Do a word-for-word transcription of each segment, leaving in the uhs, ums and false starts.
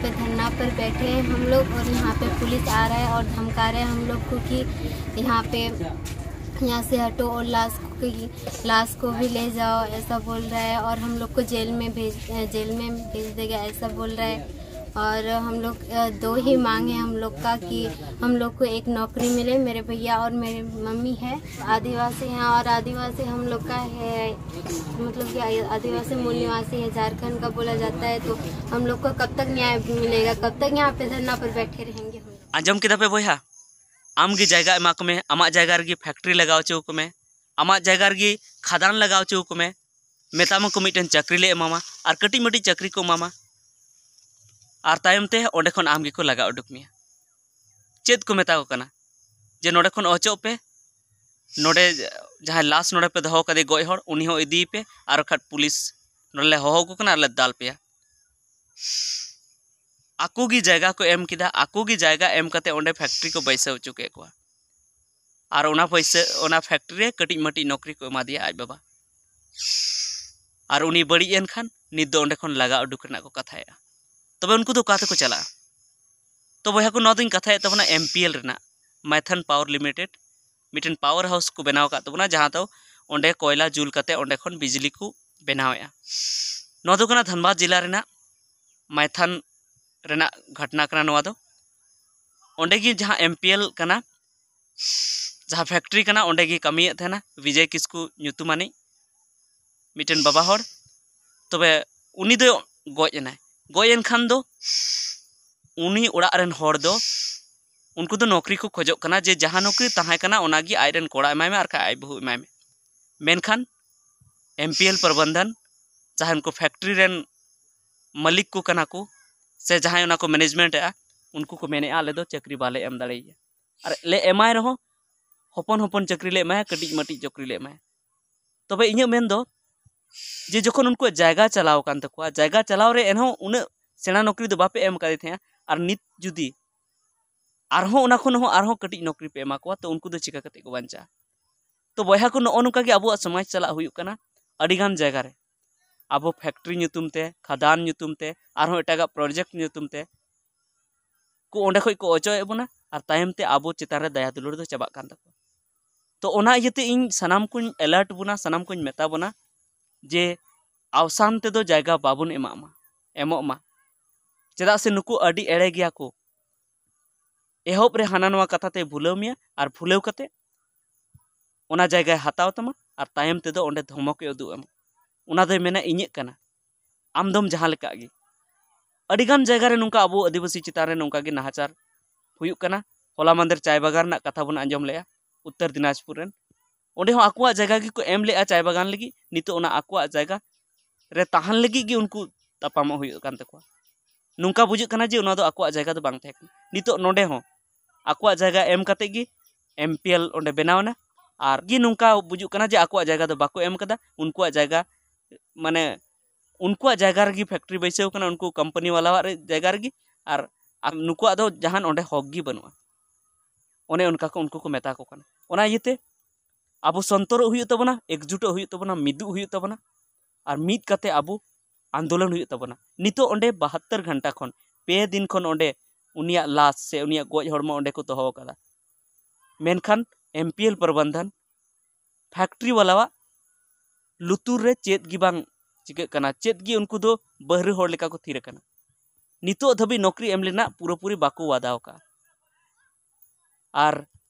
पे धरना पर बैठे हैं हम लोग और यहाँ पे पुलिस आ रहा है और धमका रहे हैं हम लोग को कि यहाँ पे, यहाँ से हटो और लाश को, लाश को भी ले जाओ, ऐसा बोल रहा है। और हम लोग को जेल में भेज जेल में भेज देगा, ऐसा बोल रहा है। और हम लोग दो ही मांग है हम लोग का कि हम लोग को एक नौकरी मिले। मेरे भैया और मेरी मम्मी है आदिवासी हैं और आदिवासी हम लोग का है, मतलब कि आदिवासी मूल निवासी है, झारखंड का बोला जाता है। तो हम लोग को कब तक न्याय मिलेगा, कब तक यहाँ पे धरना पर बैठे रहेंगे हम लोग? ᱟᱸᱡᱚᱢ ᱠᱮᱫᱟ ᱯᱮ ᱵᱚᱭᱦᱟ? ᱟᱢ ᱜᱮ ᱡᱟᱭᱜᱟ ᱮᱢᱟ ᱠᱚᱢᱮ, ᱟᱢᱟᱜ ᱡᱟᱭᱜᱟ ᱨᱮᱜᱮ ᱯᱷᱮᱠᱴᱨᱤ ᱞᱟᱜᱟᱣ ᱦᱚᱪᱚ ᱟᱠᱚ ᱢᱮ, ᱟᱢᱟᱜ ᱡᱟᱭᱜᱟ ᱨᱮᱜᱮ ᱠᱷᱟᱫᱟᱱ ᱞᱟᱜᱟᱣ ᱦᱚᱪᱚ ᱟᱠᱚ ᱢᱮ᱾ ᱢᱮᱛᱟ ᱢᱟᱠᱚ ᱢᱤᱫᱴᱮᱱ ᱪᱟᱹᱠᱨᱤ ᱞᱮ ᱮᱢᱟᱢᱟ ᱟᱨ ᱠᱟᱹᱴᱤᱡ ᱢᱟᱹᱴᱤᱡ ᱪᱟᱹᱠᱨᱤ ᱠᱚ ᱮᱢᱟᱢᱟ᱾ ᱟᱨ ᱛᱟᱭᱚᱢ ᱛᱮ ᱚᱸᱰᱮ ᱠᱷᱚᱱ ᱟᱢ ᱜᱮᱠᱚ ᱞᱟᱜᱟ ᱩᱰᱩᱠ ᱢᱮᱭᱟ᱾ ᱪᱮᱫ ᱠᱚ ᱢᱮᱛᱟ ᱠᱚ ᱠᱟᱱᱟ? ᱡᱮ ᱱᱚᱸᱰᱮ ᱠᱷᱚᱱ ᱚᱪᱚᱜ ᱯᱮ, ᱱᱚᱸᱰᱮ ᱡᱟᱦᱟᱸᱭ ᱞᱟᱥ ᱱᱚᱸᱰᱮ ᱯᱮ ᱫᱚᱦᱚ ᱠᱟᱫᱮ ᱜᱚᱡ ᱦᱚᱲ, ᱩᱱᱤ ᱦᱚᱸ ᱤᱫᱤᱭᱮ ᱯᱮ, ᱟᱨ ᱵᱟᱠᱷᱟᱡ ᱯᱩᱞᱤᱥ ᱱᱚᱸᱰᱮ ᱞᱮ ᱦᱚᱦᱚ ᱟᱠᱚ ᱠᱟᱱᱟ ᱟᱨ ᱞᱮ ᱫᱟᱞ ᱯᱮᱭᱟ᱾ ᱟᱠᱚ ᱜᱮ ᱡᱟᱭᱜᱟ ᱠᱚ ᱮᱢ ᱠᱮᱫᱟ, ᱟᱠᱚ ᱜᱮ ᱡᱟᱭᱜᱟ ᱮᱢ ᱠᱟᱛᱮ ᱚᱸᱰᱮ ᱯᱷᱮᱠᱴᱨᱤ ᱠᱚ ᱵᱟᱹᱭᱥᱟᱹᱣ ᱦᱚᱪᱚ ᱠᱮᱫ ᱠᱚᱣᱟ᱾ ᱟᱨ ᱚᱱᱟ ᱯᱚᱭᱥᱟ, ᱚᱱᱟ ᱯᱷᱮᱠᱴᱨᱤ ᱨᱮ ᱠᱟᱹᱴᱤᱡ ᱢᱟᱹᱴᱤᱡ ᱱᱚᱠᱨᱤ ᱠᱚ ᱮᱢᱟ ᱫᱮᱭᱟ ᱟᱡ ᱵᱟᱵᱟ᱾ ᱟᱨ ᱩᱱᱤ ᱵᱟᱹᱲᱤᱡ ᱮᱱ ᱠᱷᱟᱱ ᱱᱤᱛ ᱫᱚ ᱚᱸᱰᱮ ᱠᱷᱚᱱ ᱞᱟᱜᱟ ᱩᱰᱩᱠ ᱨᱮᱱᱟᱜ ᱠᱚ ᱠᱟᱛᱷᱟᱭᱮᱫᱼᱟ᱾ ᱛᱚᱵᱮ ᱩᱱᱠᱩ ᱫᱚ ᱚᱠᱟ ᱛᱮᱠᱚ ᱪᱟᱞᱟᱜᱼᱟ? ᱛᱚ ᱵᱚᱭᱦᱟ ᱠᱚ, ᱱᱚᱣᱟ ᱫᱚᱧ ᱠᱟᱛᱷᱟᱭᱮᱫ ᱛᱟᱵᱚᱱᱟ ᱮᱢ ᱯᱤ ᱮᱞ ᱨᱮᱱᱟᱜ, ᱢᱟᱭᱛᱷᱟᱱ ᱯᱟᱣᱟᱨ ᱞᱤᱢᱤᱴᱮᱰ᱾ ᱢᱤᱫᱴᱮᱱ ᱯᱟᱣᱟᱨ ᱦᱟᱣᱩᱥ ᱠᱚ ᱵᱮᱱᱟᱣ ᱟᱠᱟᱫ ᱛᱟᱵᱚᱱᱟ, ᱡᱟᱦᱟᱸ ᱫᱚ ᱚᱸᱰᱮ ᱠᱚᱭᱞᱟ ᱡᱩᱞ ᱠᱟᱛᱮ ᱚᱸᱰᱮ ᱠᱷᱚᱱ ᱵᱤᱡᱽᱞᱤ ᱠᱚ ᱵᱮᱱᱟᱣᱮᱫᱼᱟ᱾ ᱱᱚᱣᱟ ᱫᱚ ᱠᱟᱱᱟ ᱫᱷᱟᱱᱵᱟᱫᱽ ᱡᱮᱞᱟ ᱨᱮᱱᱟᱜ ᱢᱟᱭᱛᱷᱟᱱ ᱨᱮᱱᱟᱜ ᱜᱷᱚᱴᱱᱟ ᱠᱟᱱᱟ ᱱᱚᱣᱟ ᱫᱚ᱾ ᱚᱸᱰᱮ ᱜᱮ ᱡᱟᱦᱟᱸ ᱮᱢ ᱯᱤ ᱮᱞ ᱠᱟᱱᱟ, ᱡᱟᱦᱟᱸ ᱯᱷᱮᱠᱴᱨᱤ ᱠᱟᱱᱟ, ᱚᱸᱰᱮ ᱜᱮ ᱠᱟᱹᱢᱤᱭᱮᱫ ᱛᱟᱦᱮᱱᱟ ᱵᱤᱡᱚᱭ ᱠᱤᱥᱠᱩ ᱧᱩᱛᱩᱢᱟᱱᱤᱡ ᱢᱤᱫᱴᱮᱱ ᱵᱟᱵᱟ ᱦᱚᱲ᱾ ᱛᱚᱵᱮ ᱩᱱᱤ ᱫᱚ ᱜᱚᱡ ᱮᱱᱟᱭ᱾ ᱜᱚᱡ ᱮᱱ ᱠᱷᱟᱱ ᱫᱚ ᱩᱱᱤ ᱚᱲᱟᱜ ᱨᱮᱱ ᱦᱚᱲ ᱫᱚ, ᱩᱱᱠᱩ ᱫᱚ ᱱᱚᱠᱨᱤ ᱠᱚ ᱠᱷᱚᱡᱚᱜ ᱠᱟᱱᱟ, ᱡᱮ ᱡᱟᱦᱟᱸ ᱱᱚᱠᱨᱤ ᱛᱟᱦᱮᱸ ᱠᱟᱱᱟ ᱚᱱᱟᱜᱮ ᱟᱡ ᱨᱮᱱ ᱠᱚᱲᱟ ᱮᱢᱟᱭ ᱢᱮ, ᱟᱨ ᱠᱷᱟᱡ ᱟᱡ ᱵᱟᱹᱦᱩ ᱮᱢᱟᱭ ᱢᱮ᱾ ᱢᱮᱱᱠᱷᱟᱱ ᱮᱢ ᱯᱤ ᱮᱞ ᱯᱨᱚᱵᱚᱱᱫᱷᱚᱱ, ᱡᱟᱦᱟᱸᱭ ᱩᱱᱠᱩ ᱯᱷᱮᱠᱴᱨᱤ ᱨᱮᱱ ᱢᱟᱹᱞᱤᱠ ᱠᱚ ᱠᱟᱱᱟ ᱠᱚ, ᱥᱮ ᱡᱟᱦᱟᱸᱭ ᱚᱱᱟ ᱠᱚ ᱢᱮᱱᱮᱡᱽᱢᱮᱱᱴ ᱮᱜᱼᱟ, ᱩᱱᱠᱩ ᱠᱚ ᱢᱮᱱᱮᱜᱼᱟ, "ᱟᱞᱮ ᱫᱚ ᱪᱟᱹᱠᱨᱤ ᱵᱟᱞᱮ ᱮᱢ ᱫᱟᱲᱮᱭᱟᱭᱟ, ᱟᱨ ᱞᱮ ᱮᱢᱟᱭ ᱨᱮᱦᱚᱸ ᱦᱚᱯᱚᱱ ᱦᱚᱯᱚᱱ ᱪᱟᱹᱠᱨᱤ ᱞᱮ ᱮᱢᱟᱭᱟ, ᱠᱟᱹᱴᱤᱡ ᱢᱟᱹᱴᱤᱡ ᱪᱟᱹᱠᱨᱤ ᱞᱮ ᱮᱢᱟᱭᱟ᱾" ᱛᱚᱵᱮ ᱤᱧᱟᱹᱜ ᱢᱮᱱ ᱫᱚ ᱡᱮ ᱡᱚᱠᱷᱚᱱ ᱩᱱᱠᱩᱣᱟᱜ ᱡᱟᱭᱜᱟ ᱪᱟᱞᱟᱣ ᱟᱠᱟᱱ ᱛᱟᱠᱚᱣᱟ, ᱡᱟᱭᱜᱟ ᱪᱟᱞᱟᱣ ᱨᱮ ᱮᱱᱦᱚᱸ ᱩᱱᱟᱹᱜ ᱥᱮᱬᱟ ᱱᱚᱠᱨᱤ ᱫᱚ ᱵᱟᱯᱮ ᱮᱢ ᱠᱟᱫᱮ ᱛᱟᱦᱮᱸᱜᱼᱟ, ᱟᱨ ᱱᱤᱛ ᱡᱩᱫᱤ ᱟᱨᱦᱚᱸ ᱚᱱᱟ ᱠᱷᱚᱱ ᱦᱚᱸ ᱟᱨᱦᱚᱸ ᱠᱟᱹᱴᱤᱡ ᱱᱚᱠᱨᱤ ᱯᱮ ᱮᱢᱟ ᱠᱚᱣᱟ, ᱛᱚ ᱩᱱᱠᱩ ᱫᱚ ᱪᱤᱠᱟ ᱠᱟᱛᱮ ᱠᱚ ᱵᱟᱧᱪᱟᱜᱼᱟ? ᱛᱚ ᱵᱚᱭᱦᱟ ᱠᱚ, ᱱᱚᱜᱼᱚ ᱱᱚᱝᱠᱟ ᱜᱮ ᱟᱵᱚᱣᱟᱜ ᱥᱚᱢᱟᱡᱽ ᱪᱟᱞᱟᱜ ᱦᱩᱭᱩᱜ ᱠᱟᱱᱟ ᱟᱹᱰᱤ ᱜᱟᱱ ᱡᱟᱭᱜᱟ ᱨᱮ᱾ ᱟᱵᱚ factory ᱧᱩᱛᱩᱢ ᱛᱮ, ᱠᱷᱟᱫᱟᱱ ᱧᱩᱛᱩᱢ ᱛᱮ, ᱟᱨᱦᱚᱸ ᱮᱴᱟᱜᱟᱜ project ᱧᱩᱛᱩᱢ ᱛᱮ ᱠᱚ ᱚᱸᱰᱮ ᱠᱷᱚᱡ ᱠᱚ ᱚᱪᱚᱜ ᱮᱫ ᱵᱚᱱᱟ, ᱟᱨ ᱛᱟᱭᱚᱢ ᱛᱮ ᱟᱵᱚ ᱪᱮᱛᱟᱱ ᱨᱮ ᱫᱟᱭᱟ ᱫᱩᱞᱟᱹᱲ ᱫᱚ ᱪᱟᱵᱟᱜ ᱠᱟᱱ ᱛᱟᱠᱚᱣᱟ᱾ ᱛᱚ ᱚᱱᱟ ᱤᱭᱟᱹᱛᱮ ᱤᱧ ᱥᱟᱱᱟᱢ ᱠᱚᱧ alert ᱵᱚᱱᱟ, ᱥᱟᱱᱟᱢ ᱠᱚᱧ ᱢᱮᱛᱟ ᱵᱚᱱᱟ ᱡᱮ ᱟᱣᱥᱟᱱ ᱛᱮᱫᱚ ᱡᱟᱭᱜᱟ ᱵᱟᱵᱚᱱ ᱮᱢᱟᱜ ᱢᱟ, ᱮᱢᱚᱜ ᱢᱟ᱾ ᱪᱮᱫᱟᱜ ᱥᱮ ᱱᱩᱠᱩ ᱟᱹᱰᱤ ᱮᱲᱮ ᱜᱮᱭᱟ ᱠᱚ᱾ ᱮᱦᱚᱵ ᱨᱮ ᱦᱟᱱᱟ ᱱᱚᱣᱟ ᱠᱟᱛᱷᱟ ᱛᱮᱭ ᱵᱷᱩᱞᱟᱹᱣ ᱢᱮᱭᱟ, ᱟᱨ ᱵᱷᱩᱞᱟᱹᱣ ᱠᱟᱛᱮ ᱚᱱᱟ ᱡᱟᱭᱜᱟᱭ ᱦᱟᱛᱟᱣ ᱛᱟᱢᱟ, ᱟᱨ ᱛᱟᱭᱚᱢ ᱛᱮᱫᱚ ᱚᱸᱰᱮ ᱫᱷᱚᱢᱚᱠᱮ ᱩᱫᱩᱜ ᱟᱢᱟ᱾ ᱚᱱᱟ ᱫᱚᱭ ᱢᱮᱱᱟ, "ᱤᱧᱟᱹᱜ ᱠᱟᱱᱟ, ᱟᱢ ᱫᱚᱢ ᱡᱟᱦᱟᱸ ᱞᱮᱠᱟᱜ ᱜᱮ᱾" ᱟᱹᱰᱤᱜᱟᱱ ᱡᱟᱭᱜᱟ ᱨᱮ ᱱᱚᱝᱠᱟ ᱟᱵᱚ ᱟᱹᱫᱤᱵᱟᱹᱥᱤ ᱪᱮᱛᱟᱱ ᱨᱮ ᱱᱚᱝᱠᱟ ᱜᱮ ᱱᱟᱦᱟᱪᱟᱨ ᱦᱩᱭᱩᱜ ᱠᱟᱱᱟ᱾ ᱦᱚᱞᱟ ᱢᱟᱫᱷᱮᱨ ᱪᱟᱭ ᱵᱟᱜᱟᱱ ᱨᱮᱱᱟᱜ ᱠᱟᱛᱷᱟ ᱵᱚᱱ ᱟᱸᱡᱚᱢ ᱞᱮᱜᱼᱟ, ᱩᱛᱛᱚᱨ ᱫᱤᱱᱟᱡᱽᱯᱩᱨ ᱨᱮᱱ᱾ ᱚᱸᱰᱮ ᱦᱚᱸ ᱟᱠᱚᱣᱟᱜ ᱡᱟᱭᱜᱟ ᱜᱮᱠᱚ ᱮᱢ ᱞᱮᱜᱼᱟ ᱪᱟᱭ ᱵᱟᱜᱟᱱ ᱞᱟᱹᱜᱤᱫ, ᱱᱤᱛᱚᱜ ᱚᱱᱟ ᱟᱠᱚᱣᱟᱜ ᱡᱟᱭᱜᱟ ᱨᱮ ᱛᱟᱦᱮᱱ ᱞᱟᱹᱜᱤᱫ ᱜᱮ ᱩᱱᱠᱩ ᱛᱟᱯᱟᱢᱚᱜ ᱦᱩᱭᱩᱜ ᱠᱟᱱ ᱛᱟᱠᱚᱣᱟ᱾ ᱱᱚᱝᱠᱟ ᱵᱩᱡᱷᱟᱹᱜ ᱠᱟᱱᱟ ᱡᱮ ᱚᱱᱟ ᱫᱚ ᱟᱠᱚᱣᱟᱜ ᱡᱟᱭᱜᱟ ᱫᱚ ᱵᱟᱝ ᱛᱟᱦᱮᱸ ᱠᱟᱱᱟ᱾ ᱱᱤᱛᱚᱜ ᱱᱚᱰᱮ ᱦᱚᱸ ᱟᱠᱚᱣᱟᱜ ᱡᱟᱭᱜᱟ ᱮᱢ ᱠᱟᱛᱮ ᱜᱮ ᱮᱢ ᱯᱤ ᱮᱞ ᱚᱸᱰᱮ ᱵᱮᱱᱟᱣ ᱮᱱᱟ, ᱟᱨ ᱜᱮ ᱱᱚᱝᱠᱟ ᱵᱩᱡᱩᱜ ᱠᱟᱱᱟ ᱡᱮ ᱟᱠᱚᱣᱟᱜ ᱡᱟᱭᱜᱟ ᱫᱚ ᱵᱟᱠᱚ ᱮᱢ ᱠᱟᱫᱟ, ᱩᱱᱠᱩᱣᱟᱜ ᱡᱟᱭᱜᱟ, ᱢᱟᱱᱮ ᱩᱱᱠᱩᱣᱟᱜ ᱡᱟᱭᱜᱟ ᱨᱮᱜᱮ factory ᱵᱟᱹᱭᱥᱟᱹᱣ ᱠᱟᱱᱟ, ᱩᱱᱠᱩ company ᱵᱟᱞᱟᱣᱟᱜ ᱨᱮ, ᱡᱟᱭᱜᱟ ᱨᱮᱜᱮ, ᱟᱨ ᱟᱢ, ᱱᱩᱠᱩᱣᱟᱜ ᱫᱚ ᱡᱟᱦᱟᱱ ᱚᱸᱰᱮ ᱦᱚᱠ ᱜᱮ ᱵᱟᱹᱱᱩᱜᱼᱟ᱾ ᱚᱱᱮ ᱚᱱᱠᱟ ᱠᱚ ᱩᱱᱠᱩ ᱠᱚ ᱢᱮᱛᱟ ᱠᱚ ᱠᱟᱱᱟ᱾ ᱚᱱᱟ ᱤᱭᱟᱹᱛᱮ ᱟᱵᱚ ᱥᱚᱱᱛᱚᱨᱚᱜ ᱦᱩᱭᱩᱜ ᱛᱟᱵᱚᱱᱟ, ᱮᱠᱡᱩᱴᱚᱜ ᱦᱩᱭᱩᱜ ᱛᱟᱵᱚᱱᱟ, ᱢᱤᱫᱩᱜ ᱦᱩᱭᱩᱜ ᱛᱟᱵᱚᱱᱟ, ᱟᱨ ᱢᱤᱫ ᱠᱟᱛᱮ ᱟᱵᱚ ᱟᱱᱫᱳᱞᱚᱱ ᱦᱩᱭᱩᱜ ᱛᱟᱵᱚᱱᱟ᱾ ᱱᱤᱛᱚᱜ ᱚᱸᱰᱮ ᱵᱟᱦᱟᱛᱛᱚᱨ ᱜᱷᱚᱱᱴᱟ ᱠᱷᱚᱱ, ᱯᱮ ᱫᱤᱱ ᱠᱷᱚᱱ ᱚᱸᱰᱮ ᱩᱱᱤᱭᱟᱜ ᱞᱟᱥ ᱥᱮ ᱩᱱᱤᱭᱟᱜ ᱜᱚᱡ ᱦᱚᱲᱢᱚ ᱚᱸᱰᱮ ᱠᱚ ᱫᱚᱦᱚ ᱟᱠᱟᱫᱟ᱾ ᱢᱮᱱᱠᱷᱟᱱ ᱮᱢ ᱯᱤ ᱮᱞ ᱯᱨᱚᱵᱚᱱᱫᱷᱚᱱ factory ᱵᱟᱞᱟᱣᱟᱜ ᱞᱩᱛᱩᱨ ᱨᱮ ᱪᱮᱫ ᱜᱮ ᱵᱟᱝ ᱪᱤᱠᱟᱹᱜ ᱠᱟᱱᱟ, ᱪᱮᱫ ᱜᱮ ᱩᱱᱠᱩ ᱫᱚ ᱵᱟᱹᱦᱨᱟᱹ ᱦᱚᱲ ᱞᱮᱠᱟ ᱠᱚ ᱛᱷᱤᱨ ᱟᱠᱟᱱᱟ᱾ ᱱᱤᱛᱚᱜ ᱫᱷᱟᱹᱵᱤᱡ ᱱᱚᱠᱨᱤ ᱮᱢ ᱨᱮᱱᱟᱜ ᱯᱩᱨᱟᱹᱯᱩᱨᱤ ᱵᱟᱠᱚ ᱣᱟᱫᱟ ᱟᱠᱟᱫᱼᱟ᱾ ᱟᱨ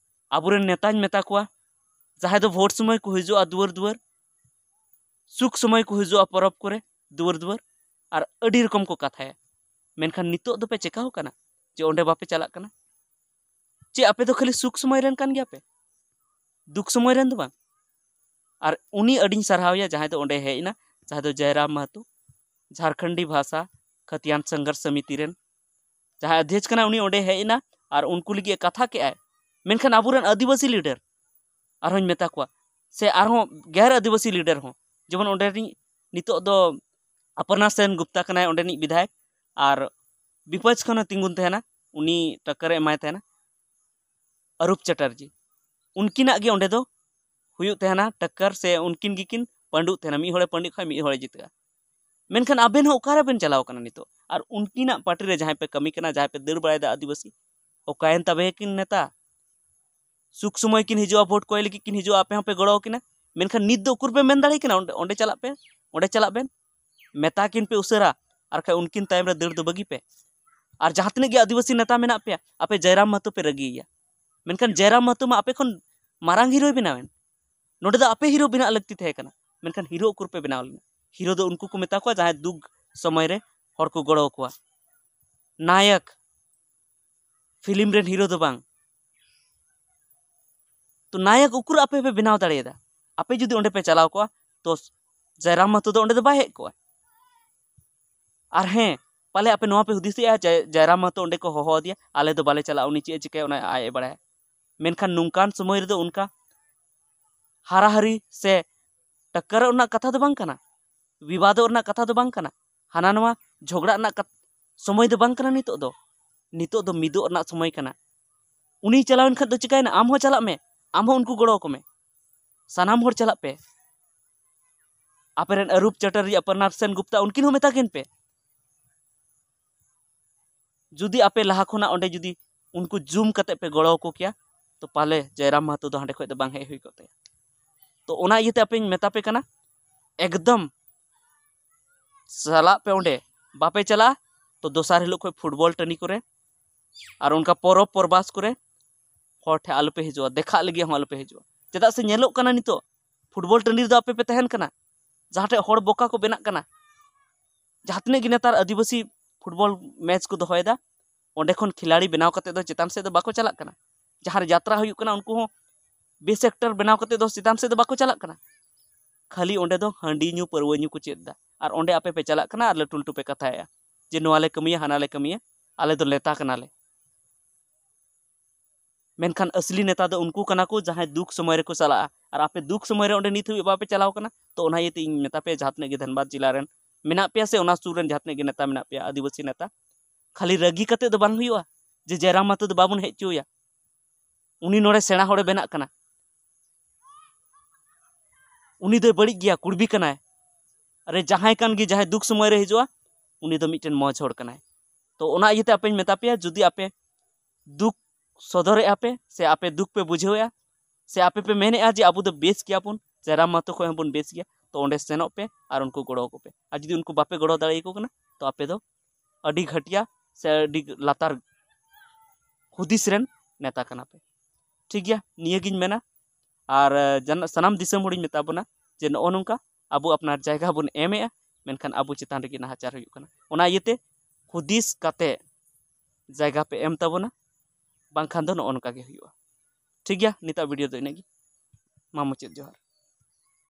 ᱟᱵᱚᱨᱮᱱ ᱱᱮᱛᱟᱧ ᱢᱮᱛᱟ ᱠᱚᱣᱟ, ᱡᱟᱦᱟᱸᱭ ᱫᱚ ᱵᱷᱳᱴ ᱥᱚᱢᱚᱭ ᱠᱚ ᱦᱤᱡᱩᱜᱼᱟ ᱫᱩᱣᱟᱹᱨ ᱫᱩᱣᱟᱹᱨ, ᱥᱩᱠ ᱥᱚᱢᱚᱭ ᱠᱚ ᱦᱤᱡᱩᱜᱼᱟ ᱯᱚᱨᱚᱵᱽ ᱠᱚᱨᱮ ᱫᱩᱣᱟᱹᱨ ᱫᱩᱣᱟᱹᱨ, ᱟᱨ ᱟᱹᱰᱤ ᱨᱚᱠᱚᱢ ᱠᱚ ᱠᱟᱛᱷᱟᱭᱟ᱾ ᱢᱮᱱᱠᱷᱟᱱ ᱱᱤᱛᱚᱜ ᱫᱚᱯᱮ ᱪᱮᱠᱟ ᱟᱠᱟᱱᱟ ᱡᱮ ᱚᱸᱰᱮ ᱵᱟᱯᱮ ᱪᱟᱞᱟᱜ ᱠᱟᱱᱟ? ᱪᱮᱫ ᱟᱯᱮ ᱫᱚ ᱠᱷᱟᱹᱞᱤ ᱥᱩᱠ ᱥᱚᱢᱚᱭ ᱨᱮᱱ ᱠᱟᱱ ᱜᱮᱭᱟ ᱯᱮ, ᱫᱩᱠ ᱥᱚᱢᱚᱭ ᱨᱮᱱ ᱫᱚ ᱵᱟᱝ? ᱟᱨ ᱩᱱᱤ ᱟᱹᱰᱤᱧ ᱥᱟᱨᱦᱟᱣᱮᱭᱟ, ᱡᱟᱦᱟᱸᱭ ᱫᱚ ᱚᱸᱰᱮ ᱦᱮᱡ ᱮᱱᱟ, ᱡᱟᱦᱟᱸᱭ ᱫᱚ ᱡᱚᱭᱨᱟᱢ ᱢᱟᱦᱟᱛᱚ, ᱡᱷᱟᱨᱠᱷᱚᱸᱰᱤ ᱵᱷᱟᱥᱟ ᱠᱷᱟᱛᱤᱭᱟᱱ ᱥᱚᱝᱜᱷᱚᱨᱥ ᱥᱚᱢᱤᱛᱤ ᱨᱮᱱ ᱡᱟᱦᱟᱸᱭ ᱚᱫᱷᱭᱚᱠᱷ ᱠᱟᱱᱟᱭ, ᱩᱱᱤ ᱚᱸᱰᱮ ᱦᱮᱡ ᱮᱱᱟ ᱟᱨ ᱩᱱᱠᱩ ᱞᱟᱹᱜᱤᱫ ᱮ ᱠᱟᱛᱷᱟ ᱠᱮᱜᱼᱟᱭ᱾ ᱢᱮᱱᱠᱷᱟᱱ ᱟᱵᱚᱨᱮᱱ ᱟᱹᱫᱤᱵᱟᱹᱥᱤ leader, ᱟᱨᱦᱚᱸᱧ ᱢᱮᱛᱟ ᱠᱚᱣᱟ, ᱥᱮ ᱟᱨᱦᱚᱸ ᱜᱮᱨ ᱟᱹᱫᱤᱵᱟᱹᱥᱤ leader ᱦᱚᱸ, ᱡᱮᱢᱚᱱ ᱚᱸᱰᱮ ᱨᱤᱱᱤᱡ ᱱᱤᱛᱚᱜ ᱫᱚ ᱚᱯᱚᱨᱱᱟ ᱥᱮᱱ ᱜᱩᱯᱛᱟ ᱠᱟᱱᱟᱭ ᱚᱸᱰᱮᱱᱤᱡ ᱵᱤᱫᱷᱟᱭᱚᱠ, ᱟᱨ ᱵᱤᱯᱚᱠᱠᱷ ᱠᱷᱚᱱ ᱦᱚᱸ ᱛᱤᱸᱜᱩᱱ ᱛᱟᱦᱮᱱᱟ, ᱩᱱᱤ ᱴᱟᱠᱠᱟᱨ ᱮ ᱮᱢᱟᱭ ᱛᱟᱦᱮᱱᱟ ᱟᱨᱩᱯ ᱪᱟᱴᱟᱨᱡᱤ᱾ ᱩᱱᱠᱤᱱᱟᱜ ᱜᱮ ᱚᱸᱰᱮ ᱫᱚ ᱦᱩᱭᱩᱜ ᱛᱟᱦᱮᱱᱟ ᱴᱟᱠᱠᱟᱨ, ᱥᱮ ᱩᱱᱠᱤᱱ ᱜᱮᱠᱤᱱ ᱯᱟᱹᱰᱩᱜ ᱛᱟᱦᱮᱱᱟ, ᱢᱤᱫ ᱦᱚᱲᱮ ᱯᱟᱹᱰᱩᱜ ᱠᱷᱟᱱ ᱢᱤᱫ ᱦᱚᱲᱮ ᱡᱤᱛᱟᱹᱜᱼᱟ᱾ ᱢᱮᱱᱠᱷᱟᱱ ᱟᱵᱮᱱ ᱦᱚᱸ ᱚᱠᱟᱨᱮᱵᱮᱱ ᱪᱟᱞᱟᱣ ᱠᱟᱱᱟ ᱱᱤᱛᱚᱜ? ᱟᱨ ᱩᱱᱠᱤᱱᱟᱜ ᱯᱟᱨᱴᱤ ᱨᱮ ᱡᱟᱦᱟᱸᱭ ᱯᱮ ᱠᱟᱹᱢᱤ ᱠᱟᱱᱟ, ᱡᱟᱦᱟᱸᱭ ᱯᱮ ᱫᱟᱹᱲ ᱵᱟᱲᱟᱭᱮᱫᱟ ᱟᱹᱫᱤᱵᱟᱹᱥᱤ, ᱚᱠᱟᱭᱮᱱ ᱛᱟᱵᱮᱭᱟᱠᱤᱱ ᱱᱮᱛᱟ? ᱥᱩᱠ ᱥᱚᱢᱚᱭ ᱠᱤᱱ ᱦᱤᱡᱩᱜᱼᱟ, ᱵᱷᱳᱴ ᱠᱚᱭ ᱞᱟᱹᱜᱤᱫ ᱠᱤᱱ ᱦᱤᱡᱩᱜᱼᱟ, ᱟᱯᱮ ᱦᱚᱸᱯᱮ ᱜᱚᱲᱚ ᱟᱹᱠᱤᱱᱟ᱾ ᱢᱮᱱᱠᱷᱟᱱ ᱱᱤᱛ ᱫᱚ ᱩᱠᱩᱨ ᱯᱮ ᱢᱮᱱ ᱫᱟᱲᱮ ᱠᱤᱱᱟ, ᱚᱸᱰᱮ, ᱚᱸᱰᱮ ᱪᱟᱞᱟᱜ ᱯᱮ, ᱚᱸᱰᱮ ᱪᱟᱞᱟᱜ ᱵᱮᱱ? ᱢᱮᱛᱟ ᱠᱤᱱ ᱯᱮ ᱩᱥᱟᱹᱨᱟ, ᱟᱨ ᱠᱷᱟᱡ ᱩᱱᱠᱤᱱ ᱛᱟᱭᱚᱢ ᱨᱮ ᱫᱟᱹᱲ ᱫᱚ ᱵᱟᱹᱜᱤ ᱯᱮ᱾ ᱟᱨ ᱡᱟᱦᱟᱸ ᱛᱤᱱᱟᱹᱜ ᱜᱮ ᱟᱹᱫᱤᱵᱟᱹᱥᱤ ᱱᱮᱛᱟ ᱢᱮᱱᱟᱜ ᱯᱮᱭᱟ, ᱟᱯᱮ ᱡᱟᱭᱨᱟᱢ ᱢᱟᱦᱟᱛᱚ ᱯᱮ ᱨᱟᱹᱜᱤᱭᱮᱭᱟ᱾ ᱢᱮᱱᱠᱷᱟᱱ ᱡᱟᱭᱨᱟᱢ ᱢᱟᱦᱟᱛᱚ ᱢᱟ ᱟᱯᱮ ᱠᱷᱚᱱ ᱢᱟᱨᱟᱝ ᱦᱤᱨᱳᱭ ᱵᱮᱱᱟᱣᱮᱱ᱾ ᱱᱚᱰᱮ ᱫᱚ ᱟᱯᱮ ᱦᱤᱨᱳ ᱵᱮᱱᱟᱜ ᱞᱟᱹᱠᱛᱤ ᱛᱟᱦᱮᱸ ᱠᱟᱱᱟ, ᱢᱮᱱᱠᱷᱟᱱ ᱦᱤᱨᱳ ᱩᱠᱩᱨ ᱯᱮ ᱵᱮᱱᱟᱣ ᱞᱮᱱᱟ? ᱦᱤᱨᱳ ᱫᱚ ᱩᱱᱠᱩ ᱠᱚ ᱢᱮᱛᱟ ᱠᱚᱣᱟ ᱡᱟᱦᱟᱸᱭ ᱫᱩᱠ ᱥᱚᱢᱚᱭ ᱨᱮ ᱦᱚᱲ ᱠᱚ ᱜᱚᱲᱚ ᱟᱠᱚᱣᱟ᱾ ᱱᱟᱭᱚᱠ, ᱯᱷᱤᱞᱢ ᱨᱮᱱ ᱦᱤᱨᱳ ᱫᱚ ᱵᱟᱝ᱾ ᱛᱚ ᱱᱟᱭᱚᱠ ᱩᱠᱩᱨ ᱟᱯᱮ ᱯᱮ ᱵᱮᱱᱟᱣ ᱫᱟᱲᱮᱭᱟᱫᱟ? ᱟᱯᱮ ᱡᱩᱫᱤ ᱚᱸᱰᱮ ᱯᱮ ᱪᱟᱞᱟᱣ ᱠᱚᱜᱼᱟ, ᱛᱚ ᱡᱟᱭᱨᱟᱢ ᱢᱟᱦᱟᱛᱚ ᱫᱚ ᱚᱸᱰᱮ ᱫᱚ ᱵᱟᱭ ᱦᱮᱡ ᱠᱚᱜᱼᱟ᱾ ᱟᱨ ᱦᱮᱸ, ᱯᱟᱞᱮ ᱟᱯᱮ ᱱᱚᱣᱟ ᱯᱮ ᱦᱩᱫᱤᱥᱮᱜᱼᱟ ᱡᱮ ᱡᱟᱭᱨᱟᱢ ᱢᱟᱦᱟᱛᱚ ᱚᱸᱰᱮ ᱠᱚ ᱦᱚᱦᱚ ᱟᱫᱮᱭᱟ, ᱟᱞᱮ ᱫᱚ ᱵᱟᱞᱮ ᱪᱟᱞᱟᱜᱼᱟ, ᱩᱱᱤ ᱪᱮᱫ ᱮ ᱪᱤᱠᱟᱹᱭᱟ ᱚᱱᱟ ᱟᱡ ᱮ ᱵᱟᱲᱟᱭᱟ᱾ ᱢᱮᱱᱠᱷᱟᱱ ᱱᱚᱝᱠᱟᱱ ᱥᱚᱢᱚᱭ ᱨᱮᱫᱚ ᱚᱱᱠᱟ ᱦᱟᱨᱟᱦᱟᱨᱤ ᱥᱮ ᱴᱟᱠᱠᱟᱨᱚᱜ ᱨᱮᱱᱟᱜ ᱠᱟᱛᱷᱟ ᱫᱚ ᱵᱟᱝ ᱠᱟᱱᱟ, ᱵᱤᱵᱟᱫᱚᱜ ᱨᱮᱱᱟᱜ ᱠᱟᱛᱷᱟ ᱫᱚ ᱵᱟᱝ ᱠᱟᱱᱟ, ᱦᱟᱱᱟ ᱱᱚᱣᱟ ᱡᱷᱚᱜᱽᱲᱟᱜ ᱨᱮᱱᱟᱜ ᱠᱟᱛ-, ᱥᱚᱢᱚᱭ ᱫᱚ ᱵᱟᱝ ᱠᱟᱱᱟ ᱱᱤᱛᱚᱜ ᱫᱚ᱾ ᱱᱤᱛᱚᱜ ᱫᱚ ᱢᱤᱫᱚᱜ ᱨᱮᱱᱟᱜ ᱥᱚᱢᱚᱭ ᱠᱟᱱᱟ᱾ ᱩᱱᱤ ᱪᱟᱞᱟᱣᱮᱱ ᱠᱷᱟᱱ ᱫᱚ ᱪᱤᱠᱟᱹᱭᱮᱱᱟ? ᱟᱢ ᱦᱚᱸ ᱪᱟᱞᱟᱜ ᱢᱮ, ᱟᱢ ᱦᱚᱸ ᱩᱱᱠᱩ ᱜᱚᱲᱚ ᱟᱠᱚ ᱢᱮ, ᱥᱟᱱᱟᱢ ᱦᱚᱲ ᱪᱟᱞᱟᱜ ᱯᱮ᱾ ᱟᱯᱮᱨᱮᱱ ᱟᱨᱩᱯ ᱪᱟᱴᱟᱨᱡᱤ, ᱚᱯᱚᱨᱱᱟ ᱥᱮᱱ ᱜᱩᱯᱛᱟ, ᱩᱱᱠᱤᱱ ᱦᱚᱸ ᱢᱮᱛᱟ ᱠᱤᱱ ᱯᱮ᱾ ᱡᱩᱫᱤ ᱟᱯᱮ ᱞᱟᱦᱟ ᱠᱷᱚᱱᱟᱜ ᱚᱸᱰᱮ ᱡᱩᱫᱤ ᱩᱱᱠᱩ ᱡᱩᱢ ᱠᱟᱛᱮ ᱯᱮ ᱜᱚᱲᱚ ᱟᱠᱚ ᱠᱮᱭᱟ, ᱛᱚ ᱯᱟᱞᱮ ᱡᱟᱭᱨᱟᱢ ᱢᱟᱦᱟᱛᱚ ᱫᱚ ᱦᱟᱸᱰᱮ ᱠᱷᱚᱡ ᱫᱚ ᱵᱟᱝ ᱦᱮᱡ ᱦᱩᱭ ᱠᱚᱜ ᱛᱟᱭᱟ᱾ ᱛᱚ ᱚᱱᱟ ᱤᱭᱟᱹᱛᱮ ᱟᱯᱮᱧ ᱢᱮᱛᱟ ᱯᱮ ᱠᱟᱱᱟ, ᱮᱠᱫᱚᱢ ᱪᱟᱞᱟᱜ ᱯᱮ ᱚᱸᱰᱮ᱾ ᱵᱟᱯᱮ ᱪᱟᱞᱟᱜᱼᱟ ᱛᱚ ᱫᱚᱥᱟᱨ ᱦᱤᱞᱳᱜ ᱠᱷᱚᱡ ᱯᱷᱩᱴᱵᱚᱞ ᱴᱟᱺᱰᱤ ᱠᱚᱨᱮ ᱟᱨ ᱚᱱᱠᱟ ᱯᱚᱨᱚᱵᱽ ᱯᱚᱨᱵᱟᱥ ᱠᱚᱨᱮ ᱦᱚᱲ ᱴᱷᱮᱱ ᱟᱞᱚᱯᱮ ᱦᱤᱡᱩᱜᱼᱟ, ᱫᱮᱠᱷᱟᱜ ᱞᱟᱹᱜᱤᱫ ᱦᱚᱸ ᱟᱞᱚᱯᱮ ᱦᱤᱡᱩᱜᱼᱟ᱾ ᱪᱮᱫᱟᱜ ᱥᱮ ᱧᱮᱞᱚᱜ ᱠᱟᱱᱟ ᱱᱤᱛᱚᱜ ᱯᱷᱩᱴᱵᱚᱞ ᱴᱟᱺᱰᱤ ᱨᱮᱫᱚ ᱟᱯᱮ ᱯᱮ ᱛᱟᱦᱮᱱ ᱠᱟᱱᱟ, ᱡᱟᱦᱟᱸ ᱴᱷᱮᱡ ᱦᱚᱲ ᱵᱚᱠᱟ ᱠᱚ ᱵᱮᱱᱟᱜ ᱠᱟᱱᱟ᱾ ᱡᱟᱦᱟᱸ ᱛᱤᱱᱟᱹᱜ ᱜᱮ ᱱᱮᱛᱟᱨ ᱟᱹᱫᱤᱵᱟᱹᱥᱤ ᱯᱷᱩᱴᱵᱚᱞ ᱢᱮᱪ ᱠᱚ ᱫᱚᱦᱚᱭᱮᱫᱟ, ᱚᱸᱰᱮ ᱠᱷᱚᱱ ᱠᱷᱤᱞᱟᱲᱤ ᱵᱮᱱᱟᱣ ᱠᱟᱛᱮ ᱫᱚ ᱪᱮᱛᱟᱱ ᱥᱮᱫ ᱫᱚ ᱵᱟᱠᱚ ᱪᱟᱞᱟᱜ ᱠᱟᱱᱟ᱾ ᱡᱟᱦᱟᱸ ᱨᱮ ᱡᱟᱛᱨᱟ ᱦᱩᱭᱩᱜ ᱠᱟᱱᱟ, ᱩᱱᱠᱩ ᱦᱚᱸ ᱵᱮᱥ ᱮᱠᱴᱚᱨ ᱵᱮᱱᱟᱣ ᱠᱟᱛᱮ ᱫᱚ ᱪᱮᱛᱟᱱ ᱥᱮᱫ ᱫᱚ ᱵᱟᱠᱚ ᱪᱟᱞᱟᱜ ᱠᱟᱱᱟ᱾ ᱠᱷᱟᱹᱞᱤ ᱚᱸᱰᱮ ᱫᱚ ᱦᱟᱺᱰᱤ ᱧᱩ, ᱯᱟᱹᱨᱣᱟᱹ ᱧᱩ ᱠᱚ ᱪᱮᱫ ᱮᱫᱟ᱾ ᱟᱨ ᱚᱸᱰᱮ ᱟᱯᱮ ᱯᱮ ᱪᱟᱞᱟᱜ ᱠᱟᱱᱟ ᱟᱨ ᱞᱟᱹᱴᱩ ᱞᱟᱹᱴᱩ ᱯᱮ ᱠᱟᱛᱷᱟᱭᱮᱫᱼᱟ ᱡᱮ ᱱᱚᱣᱟ ᱞᱮ ᱠᱟᱹᱢᱤᱭᱟ, ᱦᱟᱱᱟ ᱞᱮ ᱠᱟᱹᱢᱤᱭᱟ, ᱟᱞᱮ ᱫᱚ ᱱᱮᱛᱟ ᱠᱟᱱᱟᱞᱮ᱾ ᱢᱮᱱᱠᱷᱟᱱ ᱟᱥᱞᱤ ᱱᱮᱛᱟ ᱫᱚ ᱩᱱᱠᱩ ᱠᱟᱱᱟ ᱠᱚ ᱡᱟᱦᱟᱸᱭ ᱫᱩᱠ ᱥᱚᱢᱚᱭ ᱨᱮᱠᱚ ᱪᱟᱞᱟᱜᱼᱟ᱾ ᱟᱨ ᱟᱯᱮ ᱫᱩᱠ ᱥᱚᱢᱚᱭ ᱨᱮ ᱚᱸᱰᱮ ᱱᱤᱛ ᱦᱟᱹᱵᱤᱡ ᱵᱟᱯᱮ ᱪᱟᱞᱟᱣ ᱠᱟᱱᱟ᱾ ᱛᱚ ᱚᱱᱟ ᱤᱭᱟᱹᱛᱮ ᱤᱧ ᱢᱮᱛᱟ ᱯᱮᱭᱟ, ᱡᱟᱦᱟᱸ ᱛᱤᱱᱟᱹᱜ ᱜᱮ ᱫᱷᱟᱱᱵᱟᱫᱽ ᱡᱮᱞᱟ ᱨᱮᱱ ᱢᱮᱱᱟᱜ ᱯᱮᱭᱟ ᱥᱮ ᱚᱱᱟ ᱥᱩᱨ ᱨᱮᱱ ᱡᱟᱦᱟᱸ ᱛᱤᱱᱟᱹᱜ ᱜᱮ ᱱᱮᱛᱟ ᱢᱮᱱᱟᱜ ᱯᱮᱭᱟ, ᱟᱹᱫᱤᱵᱟᱹᱥᱤ ᱱᱮᱛᱟ, ᱠᱷᱟᱹᱞᱤ ᱨᱟᱹᱜᱤ ᱠᱟᱛᱮ ᱫᱚ ᱵᱟᱝ ᱦᱩᱭᱩᱜᱼᱟ ᱡᱮ ᱡᱟᱭᱨᱟᱢ ᱢᱟᱦᱟᱛᱚ ᱫᱚ ᱵᱟᱵᱚᱱ ᱦᱮᱡ ᱦᱚᱪᱚᱣᱟᱭᱟ, ᱩᱱᱤ ᱱᱚᱰᱮ ᱥᱮᱬᱟ ᱦᱚᱲᱮ ᱵᱮᱱᱟᱜ ᱠᱟᱱᱟ, ᱩᱱᱤ ᱫᱚᱭ ᱵᱟᱹᱲᱤᱡ ᱜᱮᱭᱟ, ᱠᱩᱲᱵᱤ ᱠᱟᱱᱟᱭ᱾ ᱨᱮ ᱡᱟᱦᱟᱸᱭ ᱠᱟᱱ ᱜᱮ, ᱡᱟᱦᱟᱸᱭ ᱫᱩᱠ ᱥᱚᱢᱚᱭ ᱨᱮ ᱦᱤᱡᱩᱜᱼᱟ, ᱩᱱᱤ ᱫᱚ ᱢᱤᱫᱴᱮᱱ ᱢᱚᱡᱽ ᱦᱚᱲ ᱠᱟᱱᱟᱭ᱾ ᱛᱚ ᱚᱱᱟ ᱤᱭᱟᱹᱛᱮ ᱟᱯᱮᱧ ᱢᱮᱛᱟ ᱯᱮᱭᱟ, ᱡᱩᱫᱤ ᱟᱯᱮ ᱫᱩᱠ ᱥᱚᱫᱚᱨᱮᱜᱼᱟ ᱯᱮ ᱥᱮ ᱟᱯᱮ ᱫᱩᱠ ᱯᱮ ᱵᱩᱡᱷᱟᱹᱣᱮᱜᱼᱟ ᱥᱮ ᱟᱯᱮ ᱯᱮ ᱢᱮᱱᱮᱜᱼᱟ ᱡᱮ ᱟᱵᱚ ᱫᱚ ᱵᱮᱥ ᱜᱮᱭᱟᱵᱚᱱ ᱥᱮ ᱨᱟᱢ ᱢᱟᱛᱚ ᱠᱷᱚᱱ ᱦᱚᱸᱵᱚᱱ ᱵᱮᱥ ᱜᱮᱭᱟ, ᱛᱚ ᱚᱸᱰᱮ ᱥᱮᱱᱚᱜ ᱯᱮ ᱟᱨ ᱩᱱᱠᱩ ᱜᱚᱲᱚ ᱟᱠᱚ ᱯᱮ᱾ ᱟᱨ ᱡᱩᱫᱤ ᱩᱱᱠᱩ ᱵᱟᱯᱮ ᱜᱚᱲᱚ ᱫᱟᱲᱮᱭᱟᱠᱚ ᱠᱟᱱᱟ, ᱛᱚ ᱟᱯᱮ ᱫᱚ ᱟᱹᱰᱤ ᱜᱷᱟᱹᱴᱤᱭᱟ ᱥᱮ ᱟᱹᱰᱤ ᱞᱟᱛᱟᱨ ᱦᱩᱫᱤᱥ ᱨᱮᱱ ᱱᱮᱛᱟ ᱠᱟᱱᱟ ᱯᱮ᱾ ᱴᱷᱤᱠ ᱜᱮᱭᱟ, ᱱᱤᱭᱟᱹᱜᱤᱧ ᱢᱮᱱᱟ᱾ ᱟᱨ ᱡᱟᱱ-, ᱥᱟᱱᱟᱢ ᱫᱤᱥᱚᱢ ᱦᱚᱲᱤᱧ ᱢᱮᱛᱟ ᱵᱚᱱᱟ ᱡᱮ ᱱᱚᱜᱼᱚ ᱱᱚᱝᱠᱟ ᱟᱵᱚ ᱟᱯᱱᱟᱨ ᱡᱟᱭᱜᱟ ᱵᱚᱱ ᱮᱢᱮᱜᱼᱟ, ᱢᱮᱱᱠᱷᱟᱱ ᱟᱵᱚ ᱪᱮᱛᱟᱱ ᱨᱮᱜᱮ ᱱᱟᱦᱟᱪᱟᱨ ᱦᱩᱭᱩᱜ ᱠᱟᱱᱟ᱾ ᱚᱱᱟ ᱤᱭᱟᱹᱛᱮ ᱦᱩᱫᱤᱥ ᱠᱟᱛᱮ ᱡᱟᱭᱜᱟ ᱯᱮ ᱮᱢ ᱛᱟᱵᱚᱱᱟ, ᱵᱟᱝᱠᱷᱟᱱ ᱫᱚ ᱱᱚᱜᱼᱚ ᱱᱚᱝᱠᱟ ᱜᱮ ᱦᱩᱭᱩᱜᱼᱟ᱾ ᱴᱷᱤᱠ ᱜᱮᱭᱟ, ᱱᱤᱛᱟᱜ ᱵᱷᱤᱰᱤᱭᱳ ᱫᱚ ᱤᱱᱟᱹᱜ ᱜᱮ᱾ ᱢᱟ ᱢᱩᱪᱟᱹᱫ ᱡᱚᱦᱟᱨ᱾